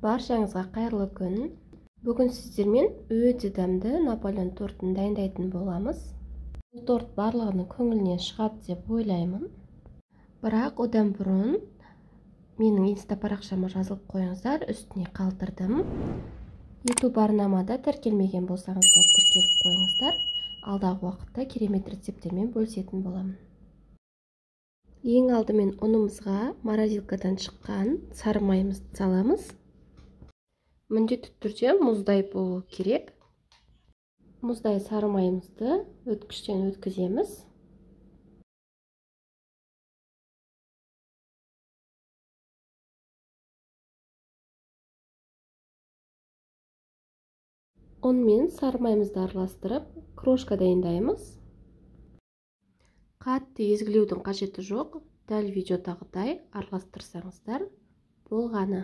Баршаңызға қайырлы күн. Бүгін сіздермен өте дәмді Наполеон тортын дайындайтын боламыз. Бұл торт барлығының көңілінен шығады деп ойлаймын. Бірақ одан бұрын менің инста парақшама жазылып қойыңыздар, үстіне қалдырдым. YouTube арнамада тіркелмеген болсаңыздар, тіркеліп қойыңыздар. Алдағы уақытта керемет рецепттермен бөлісетін боламын. Ең алдымен ұнымызға морозилкадан шыққан сары майымызды саламыз. Міндетті түрде мұздай болу керек. Мұздай сары майымызды өткіштен өткіземіз. Ұн мен сары майымызды араластырып, крошка дайындаймыз. Қатты езгілеудің қажеті жоқ, дәл видеодағыдай араластырсаңыздар болғаны.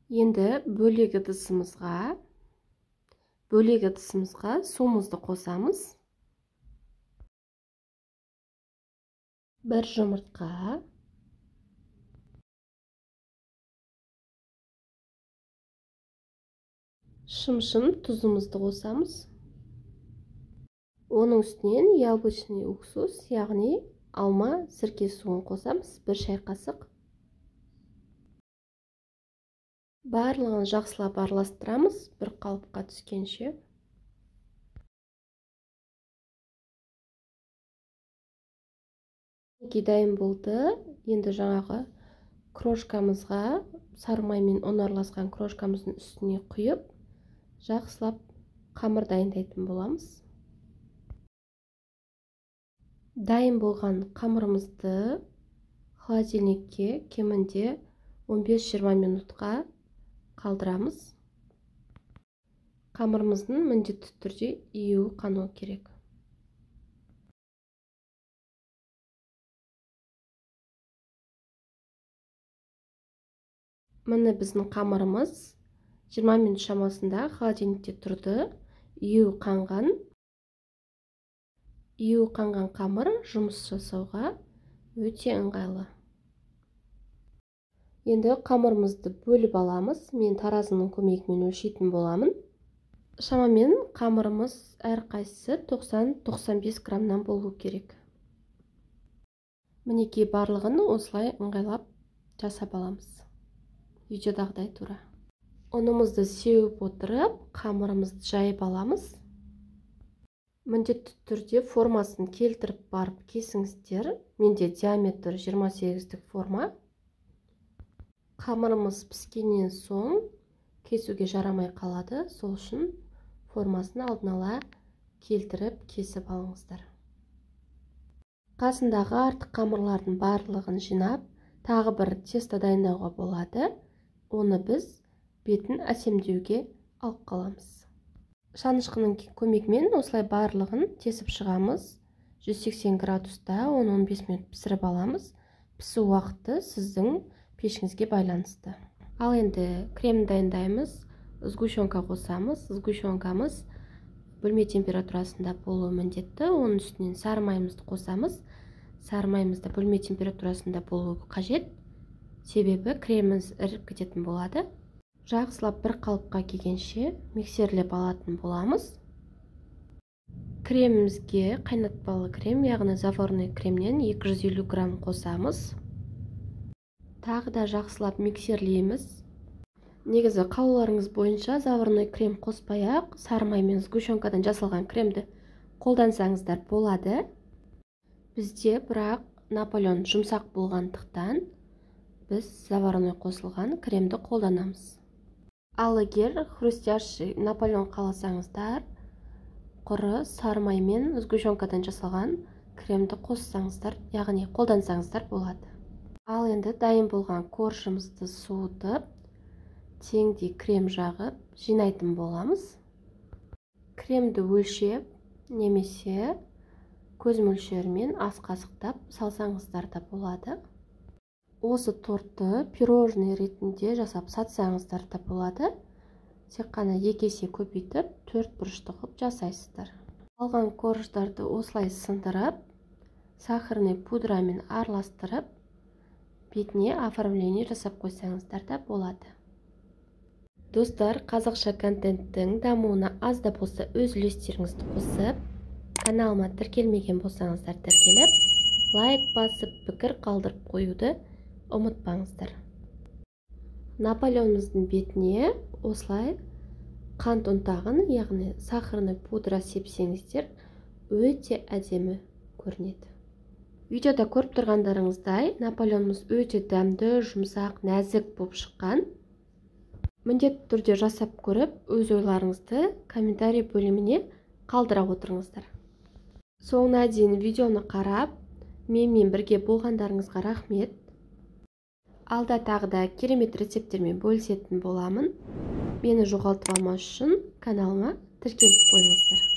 Енді бөлек ыдысымызға суымызды қосамыз. Бір жұмыртқа, шымшым тұзымызды қосамыз. Оның үстінен яблочный уксус, яғни алма сірке суын қосамыз, бір шай қасық. Барлығын жақсылап араластырамыз, бір қалыпқа түскенше. Мінекей дайын болды. Енді жаңағы крошкамызға сары май мен ұн араласқан крошкамыздың үстіне құйып, жақсылап қамыр дайындайтын боламыз. Дайын болған қамырымызды холодильникке кемінде 15-20 минутқа қалдырамыз. Қамырымыздың міндетті түрде июі қану керек. Міне біздің қамырымыз 20 минут шамасында холодильникте тұрды. Июі қанған. Июі қанған қамыр жұмыс жасауға өте ыңғайлы. Енді қамырымызды бөліп аламыз. Мен таразының көмегімен өлшейтін боламын. Шамамен қамырымыз әрқайсысы 90-95 граммнан болу керек. Мінекей барлығын осылай ыңғайлап жасап аламыз. Видеодағыдай тура. Ұнымызды сеуіп отырып, қамырымызды жайып аламыз. Міндетті түрде формасын келтіріп барып кесіңіздер. Менде диаметр 28-дік форма. Қамырымыз піскеннен соң кесуге жарамай қалады. Сол үшін формасын алдын ала келтіріп кесіп алыңыздар. Қасындағы артық қамырлардың барлығын жинап, тағы бір тесто дайындауға болады. Оны біз бетін әсемдеуге алып қаламыз. Шанышқының көмегімен осылай барлығын тесіп шығамыз. 180 градуста 10-15 минут пісіріп аламыз. Пісу уақыты сіздің пешіңізге байланысты. Ал енді крем дайындаймыз. Сгущенка қосамыз. Сгущенкамыз бөлме температурасында болуы міндетті. Оның үстінен сары майымызды қосамыз. Сары майымыз да бөлме температурасында болуы қажет. Себебі креміміз іріп кететін болады. Жақсылап бір қалыпқа келгенше миксерлеп алатын боламыз. Кремімізге қайнатпалы крем, яғни заварной кремнен 250 грамм қосамыз. Тағы да жақсылап миксерлейміз. Негізі қалауларыңыз бойынша заварной крем қоспай-ақ, сары май мен сгущенкадан жасалған кремді қолдансаңыздар болады. Бізде бірақ Наполеон жұмсақ болғандықтан біз заварной қосылған кремді қолданамыз. Ал егер хрустящий Наполеон қаласаңыздар, құры сары май мен сгущенкадан жасалған кремді қоссаңыздар, яғни қолдансаңыздар болады. Ал енді дайын болған коржымызды суытып, теңдей крем жағып жинайтын боламыз. Кремді өлшеп немесе көз мөлшерімен ас қасықтап салсаңыздар да болады. Осы тортты пирожный ретінде жасап сатсаңыздар да болады. Тек қана екі есе көбейтіп, төрт бұрышты қылып жасайсыздар. Алған корждарды осылай сындырып, сахарный пудрамен араластырып, бетіне оформление жасап қойсаңыздар да болады. Достар, қазақша контенттің дамуына аз да болса өз үлестеріңізді қосып, каналыма тіркелмеген болсаңыздар тіркеліп, лайк басып, пікір қалдырып қоюды ұмытпаңыздар. Наполеонымыздың бетіне осылай қант ұнтағын, яғни сахарный пудра сепсеңіздер, өте әдемі көрінеді. Видеода көріп тұрғандарыңыздай, Наполеонымыз өте дәмді, жұмсақ, нәзік болып шыққан. Міндетті түрде жасап көріп, өз ойларыңызды комментарий бөліміне қалдыра отырыңыздар. Соңына дейін видеоны қарап, менімен бірге болғандарыңызға рахмет. Алда тағы да керемет рецепттермен бөлісетін боламын. Мені жоғалтып алмас үшін каналыма тіркеліп қойыңыздар.